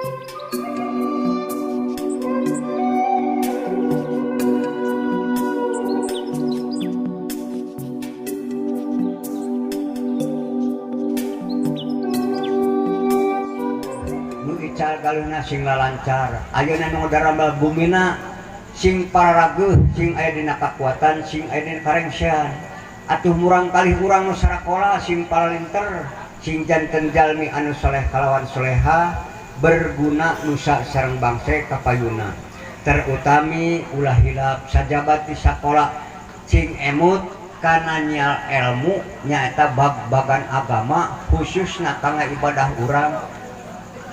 Nu ical galuna sing lalancar, ayeuna nu daramel bumina sing pararageuh, sing aya dina kakuatan, sing aya dina karengsean. Atuh murang kalih urang nu sarakola sing paralinter, sing janten jalmi anu soleh kalawan soleha, berguna nusa sareng bangsa kapayuna. Terutami ulah hilap sajabat di sakola sing emut kana nyal ilmu nyaeta bab-bagan agama khususna kanggo ibadah urang.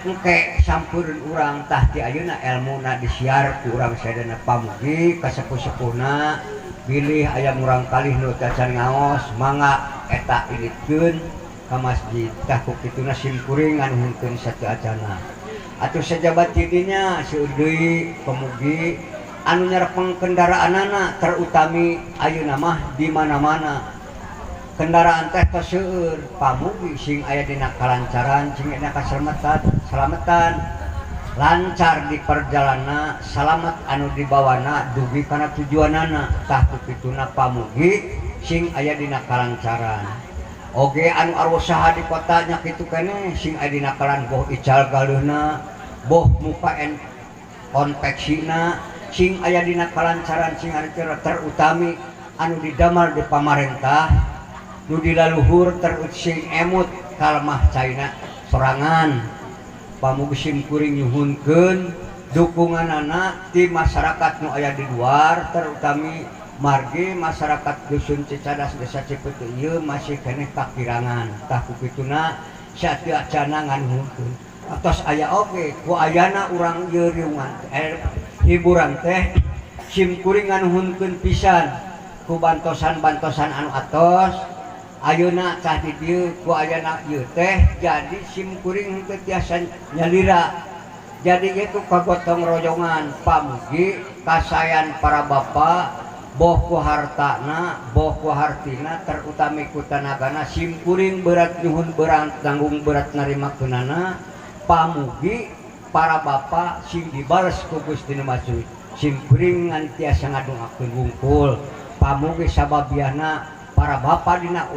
Engke sampeureun urang tah ti ayeuna elmuna disiar ku urang sadayana pamugi kasepuh-sepuhna bilih aya murang kalih nu tacan ngaos mangga eta inditkeun ka masjid tah ku kituna simkuring nganuhunkeun sateu acana. Atuh sajabat ti dinya seueur deui pamugi anu nyarepeng kendaraanana terutami ayeuna mah di mana-mana kendaraan teh tos seueur pamugi sing aya dina kalancaran sing aya dina kaselamatan salamatan lancar di perjalanan salamet anu dibawana dugi kana tujuanana tah ku kituna pamugi sing aya dina kalancaran. Oge anu arusaha di kota nya kitu keneh sing aya dina kalan boh ical galeuhna boh muka en konveksina sing aya dina kalancaran sing aya terutami anu didamel di pamarentah nu dilaluhur terus sing emut kalemah caina sorangan. Pamugi sim kuring nyuhunkeun dukunganana ti masyarakat nu aya di luar terutami margi masyarakat dusun Cicadas desa Cipete ieu masih keneh kakirangan tah ku kituna sateu acana nganuhunkeun atos aya oge ku ayana urang ieu riungan hiburan teh sim kuring nganuhunkeun pisan ku bantosan-bantosan anu atos ayeuna tah di dieu ku ayana ieu teh jadi sim kuring henteu tiasa nyalira jadi ieu ku kagotong royongan pamugi kasayan para bapa boh ku hartana boh ku hartina terutami ku tanagana sim kuring berat nyuhun berat tanggung berat narima keunana pamugi para bapa sing dibales ku Gusti Nu Maha Suci sim kuring ngan tiasa ngadongakeun wungkul pamugi sababiana para bapa dina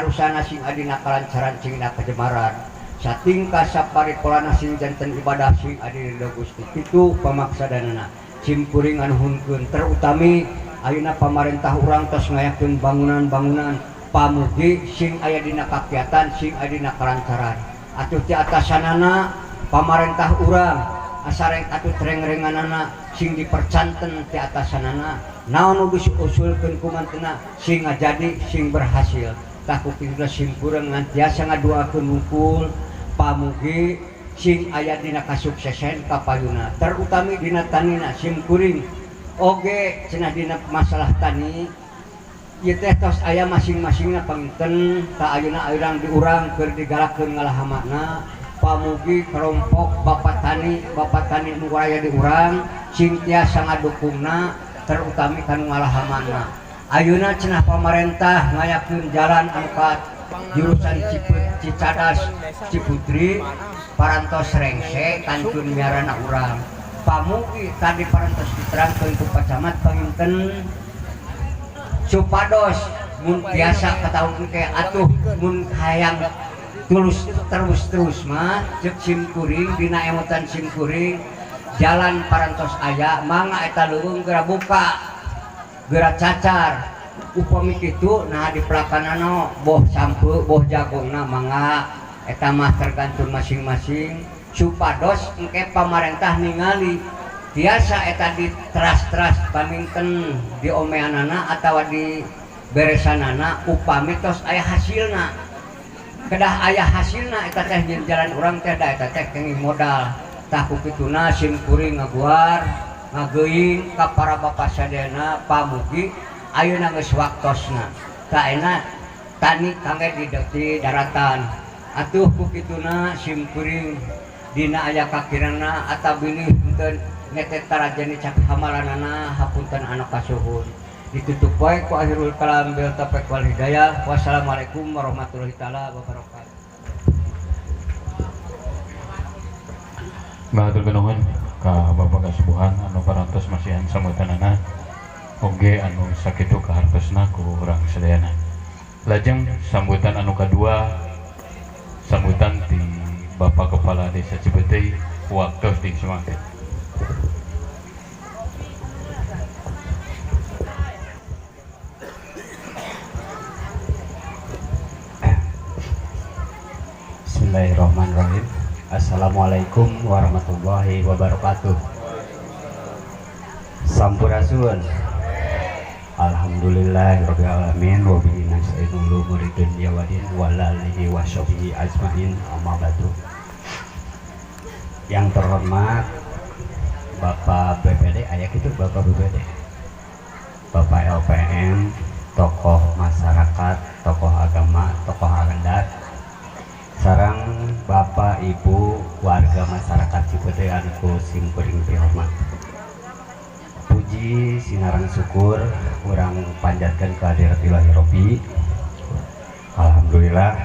arusana sing adina kalancaran sing dina kajemaran satingkah saparikolana sing janten ibadah sing adina Gusti kitu pamaksadanana sim kuring nganuhunkeun terutami ayeuna pamarentah urang tos ngayakeun bangunan-bangunan pamugi sing aya dina kakiatan sing aya dina kalancaran atuh ti atasanana pamarentah urang asareng atuh reng-renganana sing dipercanten ti atasanana naon nu geus usulkeun ku mantena sing ngajadi sing berhasil tah ku kitu sim kuring ngan tiasa ngaduakeun wungkul pamugi sing aya dina kasuksesan kapayuna terutami dina tanina sim kuring oge cenah dina masalah tani ieu teh tos aya masing-masingna panginten ta ayeuna urang diurang keur digalakeun ngalahamana pamugi kelompok bapak tani nu aya di urang sing tiasa ngadukungna terutami kanu ngalahamana ayeuna cenah pamarentah ngayakeun jalan anu ka jurusan Cicadas Ciputri parantos rengse kantun miarana urang pamugi tadi parantos diterangkeun ku Pak Camat panginten supados mun tiasa kataun ke atuh mun hayang tulus terus mah ceuk sim kuring dina emutan sim kuring jalan parantos aya mangga eta leuweung geura buka geura cacar upami kitu nah di pelakanana boh sampeu boh jagongna mangga eta mah tergantung masing-masing supados engke pamarentah ningali tiasa eta di teras-teras paminten di omeanana atawa di beresanana upami tos aya hasilna kedah aya hasilna eta teh jalan urang teh da eta teh kenging modal tah ku kituna sim kuring ngaguar ngageuing ka para bapa sadayana pamugi ayeuna geus waktosna tah ayeuna tani kangge di daratan atuh ku kituna sim kuring dina aya kakirana atawa bilih henteu ngetet tarajani cak hamalanana hapunten anu kasuhun ditutup wae ku akhirul kalam bil taufik wal hidayah wassalamualaikum warahmatullahi taala wabarakatuh. Ngahaturkeun nuhun ka Bapak Kasubuhan anu parantos masihan sambutanana oge anu sakitu kahartosna ku urang sadayana. Lajeng sambutan anu kadua sambutan ti Bapak Kepala Desa Cipeuteuy waktos disumangkeun. Bismillahirrahmanirrahim. Assalamualaikum warahmatullahi wabarakatuh. Sampurasun. Alhamdulillahirabbil alamin wa bihi nasta'in umuri dunya wa din wa alihi washabihi ajmain amma ba'du. Yang terhormat Bapak BPD, aya kitu Bapak BPD. Bapak LPM, tokoh masyarakat, tokoh agama, tokoh adat, sareng Bapak Ibu warga masyarakat Cipeuteuy anu ku simkuring dihormat. Puji sinareng syukur urang panjatkeun kehadirat Ilahi Robbi. Alhamdulillah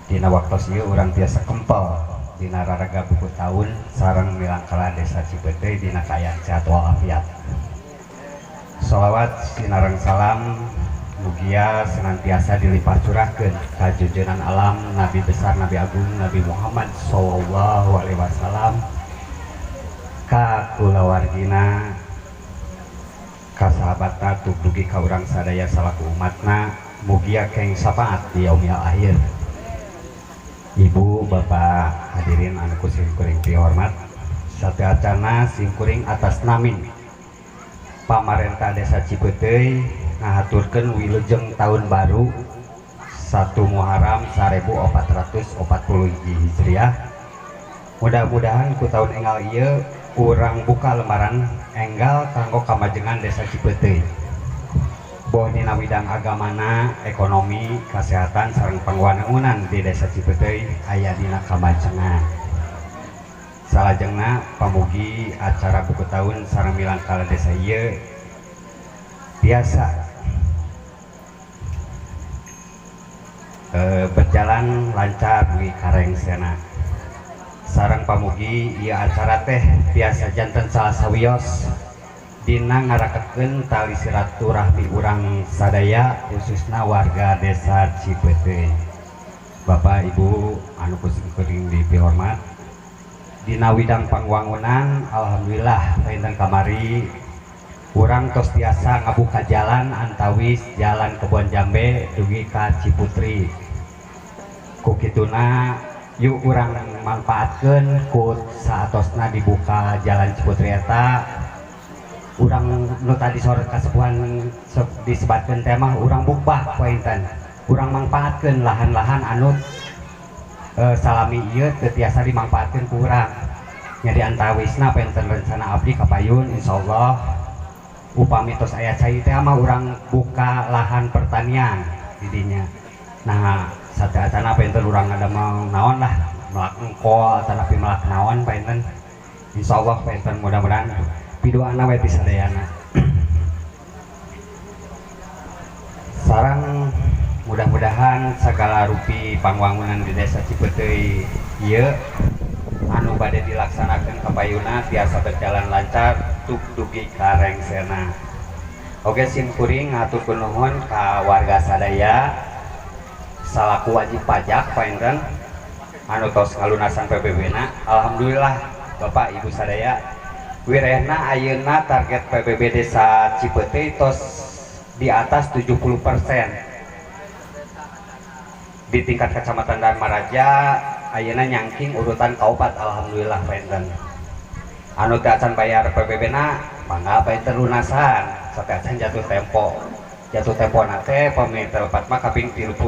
dina waktos ieu urang tiasa kempel dina raraga buku taun sareng milangkala Desa Cipeuteuy dina kaayaan sehat walafiat. Sholawat sinareng salam mugia senantiasa dilimpah curahkeun ka jujunan alam Nabi besar Nabi agung Nabi Muhammad sallallahu alaihi wasallam ka kulawargina ka sahabatna dugi ka urang sadaya salaku umatna mugia keng syafaat di yaumil akhir. Ibu bapak hadirin anu ku simkuring pihormat, sateuacana simkuring atas namin pamarentah Desa Cipeuteuy ngahaturkeun wilujeng tahun baru 1 Muharram 1440 Hijriah. Mudah-mudahan ku tahun enggal ieu urang buka lembaran enggal kanggo kamajengan Desa Cipeuteuy. Boh dina widang agamana, ekonomi, kesehatan sareng pangwangunan di Desa Cipeuteuy aya dina kamajengan. Salajengna pamugi acara buku tahun sareng milangkala desa ieu biasa berjalan lancar di karengsena. Sareng pamugi ieu acara teh biasa janten salah sawios dina ngaraketkeun tali silaturahmi urang sadaya khususna warga Desa Cipeuteuy. Bapak Ibu anu ku simkuring dipihormat, dina widang pangwangunan alhamdulillah painten kamari urang tos tiasa ngabuka jalan antawis jalan Kebon Jambe dugi ka Ciputri. Ku kituna yuk urang manfaatkeun ku saatosna dibuka jalan Ciputri eta urang nu tadi sore kasepuhan disebatkeun teh mah urang bukbah pointen urang mangfaatkeun lahan-lahan anu salami ieu teu tiasa dimangfaatkeun ku urang. Nya di antawisna penten rencana abdi kapayun insyaallah upami tos aya cai teh mah urang buka lahan pertanian di dinya. Nah sateuacana penten urang ngadamel naon lah melak engkol atanapi melak naon penten insyaallah penten mudah-mudahan pidoana we ti sadayana. Sareng mudah-mudahan segala rupi pangwangunan di Desa Cipeuteuy ieu anu bade dilaksanakeun kapayuna tiasa berjalan lancar tuk dugi ka rengsena. Oge simkuring ngaturkeun nuhun ka warga sadaya salaku wajib pajak painten anu tos ngalunasan PBB na. Alhamdulillah Bapak Ibu sadaya wirehna ayeuna target PBB Desa Cipeuteuy tos di atas 70%. Di tingkat Kecamatan Darmaraja ayeuna nyangking urutan kaopat alhamdulillah painten. Anu teu acan bayar PBB na mangga painten lunasan sateuacan jatuh tempo. Jatuh tempo na teh pami telepat mah kaping 30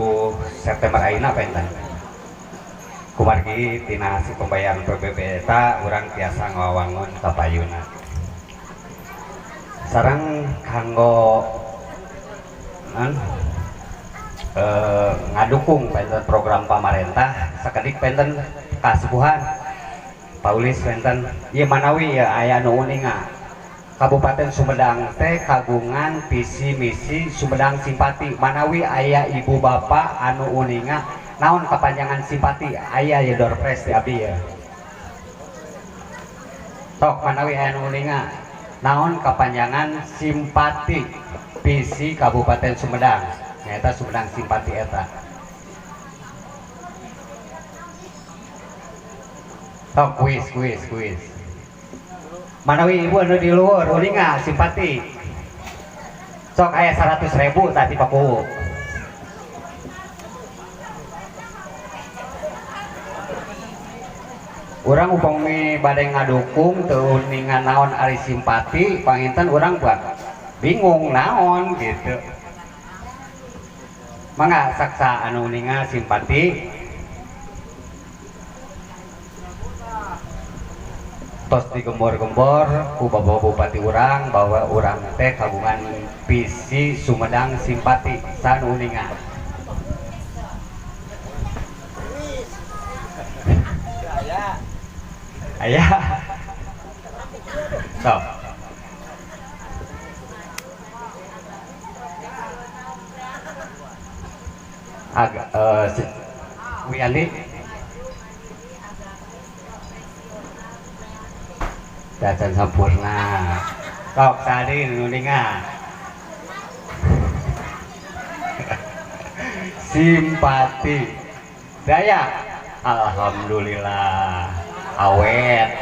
September ayeuna painten. Kumargi tina hasil pembayaran PBB eta urang tiasa ngawangun kapayuna. Sareng kanggo ngadukung penten program pamarentah sakedik penten kasepuhan Paulis penten ieu manawi ya aya nu uninga Kabupaten Sumedang teh kagungan visi misi Sumedang Simpati manawi aya ibu bapak anu uninga naon kepanjangan simpati aya ya doorpress di abdi ya. Tok manawi aya nu uninga naon kapanjangan simpati visi Kabupaten Sumedang nyaeta Sumedang Simpati eta. Tok kuis kuis kuis. Manawi ibu anu di luhur uninga simpati. Sok aya 100.000 tadi Pak Kuwu. Urang upami bade ngadukung teu uninga naon ari simpati panginten urang buat bingung naon gitu. Mangga saksa anu uninga simpati. Tos digembor-gembor ku bapak bupati urang bahwa urang teh kagungan visi Sumedang Simpati san uninga. Aya. Sok. Agak Wiyandi dacan sampurna. Sok sadi nuninga. Simpati. Daya. Alhamdulillah. Awet.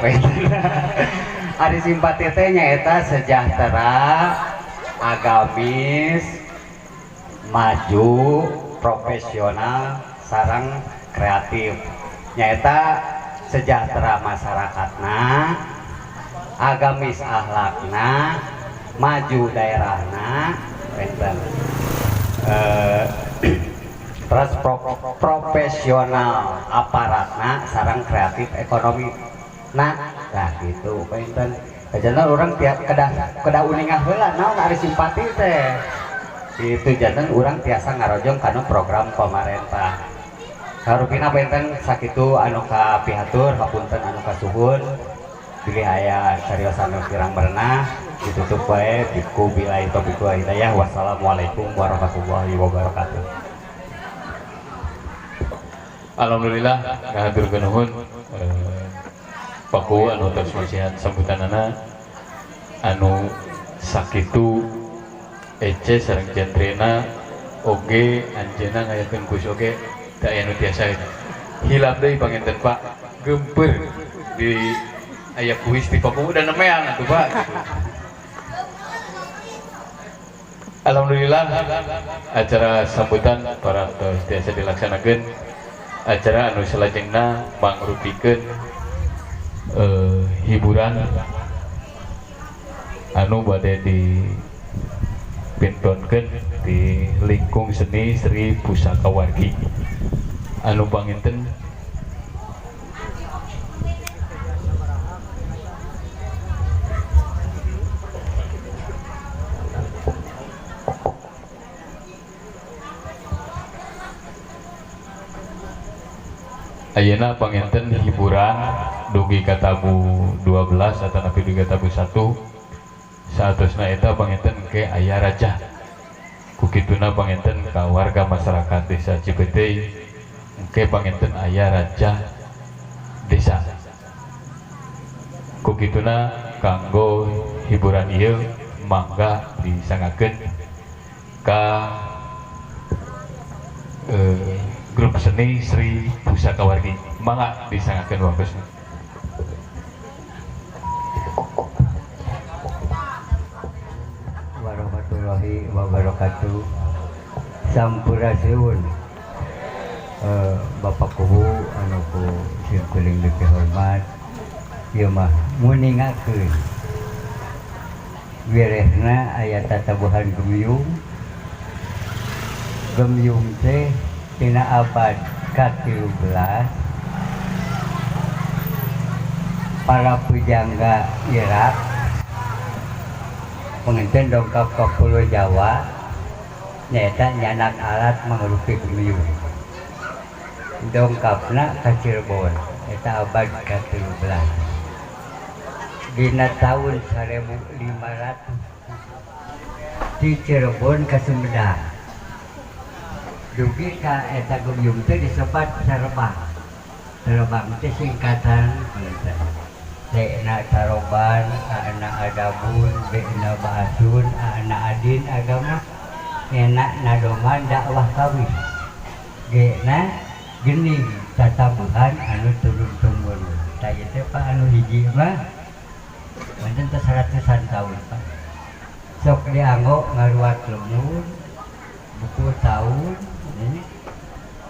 Ari simpati teh nyaeta sejahtera, agamis, maju, profesional, sareng kreatif. Nyaeta sejahtera masyarakatna, agamis akhlakna, maju daerahna, benten. Terus profesional aparatna sareng kreatif ekonomi. Nah, lah gitu benten. Jantan urang tiap kedah uninga heula naon ari simpati teh. Itu jantan urang tiasa ngarojong kana program pemerintah. Harupina benten sakitu anu kapihatur hapunten anu kasuhun. Bilih aya cariosan nu kirang berenah ditutup wae biku billahi taufiq wal hidayah. Wassalamualaikum warahmatullahi wabarakatuh. Alhamdulillah kahaturkeun nuhun Pak Kuwu anu tos masihan sambutanana anu sakitu ece sareng jantrena oge anjeunna ngayakeun kuis oge teu aya nu tiasa hilap deui panginten Pak geumpeur di aya kuis di Pak Kuwu dan nemean atuh Pak gitu. Alhamdulillah acara sambutan para tos tiasa dilaksanakeun. Acara anu salajengna mangrupikeun hiburan anu bade dipintonkeun di lingkung seni Sri Pusaka Wargi anu panginten ayeuna panginten hiburan dugi ka tabu 12 atau napi dugi ka tabu 1 saatosna eta panginten ke aya raja ku kituna panginten ka warga masyarakat desa Cipeuteuy engke panginten aya raja desa ku kituna kanggo hiburan ieu mangga disangakeun ka grup seni Sri Pusaka Wargi mangga disangakeun waktosna. Warahmatullahi wabarakatuh. Sampurasun Bapak Kuwu anu ku simkuring dipihormat ieu mah nguningakeun wirehna aya tatabuhan gemyung. Gemyung teh tina abad ke-13 para pujangga Irak penginten dongkap ke Pulau Jawa nyaeta nyanak alat mangrupi gemyung dongkapna ka Cirebon eta abad ke-13 dina tahun 1500 di Cirebon ka Sumedang dugi ka eta gemyung teh disebat serebang. Serebang teh singkatan T-na A-na taroban, A-na adabun, B-na ba'asun, A-na adin agama, E-na nadoman dakwah kawih, G-na gening tatabuhan anu turun temurun. Tah ieu teh Pak anu hiji mah wonten teh 100-an tahun Pak. Sok dianggo ngaruat lemur buku tahun ini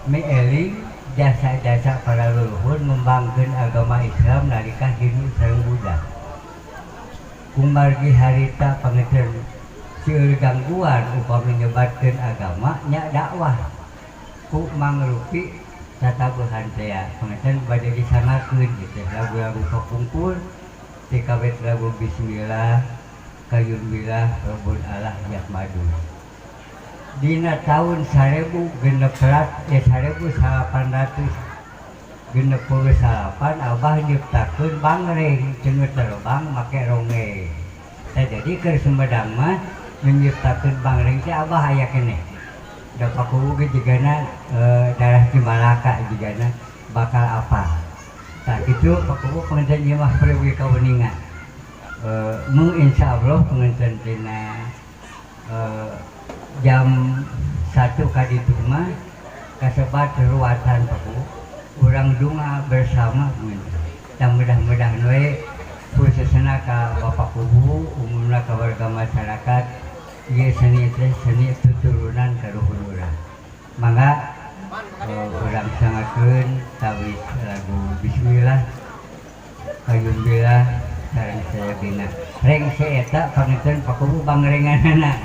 mieling jasa-jasa para leluhur ngembangkeun agama Islam nalika Hindu sareng Buddha. Kumargi harita pangeun seueur gangguan upami nyebatkeun agama nya dakwah ku mangrupi tatabuhan teh pangeun bade disangakeun gitu lagu-lagu kapungkur ti kawit lagu Bismillah kayun billah Rabbul Allah Yahmadu. Dina tahun 1869 abah nyiptakeun bangreng cenut terbang make ronge. Tah jadi keur Sumedang mah nyiptakeun bangreng teh abah aya keneh. Da pakuwu ge jigana darah Cimalaka jigana bakal apa. Tah kitu pakuwu panginten ieu mah perlu kauninga. Mung insyaallah panginten dina jam 1 kaditu mah kasebat ruatan paku urang dunga bersama dan mudah-mudahan we khususna ka Bapak Kubu umumna ka warga masyarakat ieu seni teh seni tuturunan kaluhur urang. Mangga urang sangakeun tawis lagu Bismillah kayun billah sareng saya bina. Rengse eta panginten Pakubu bangrenganana.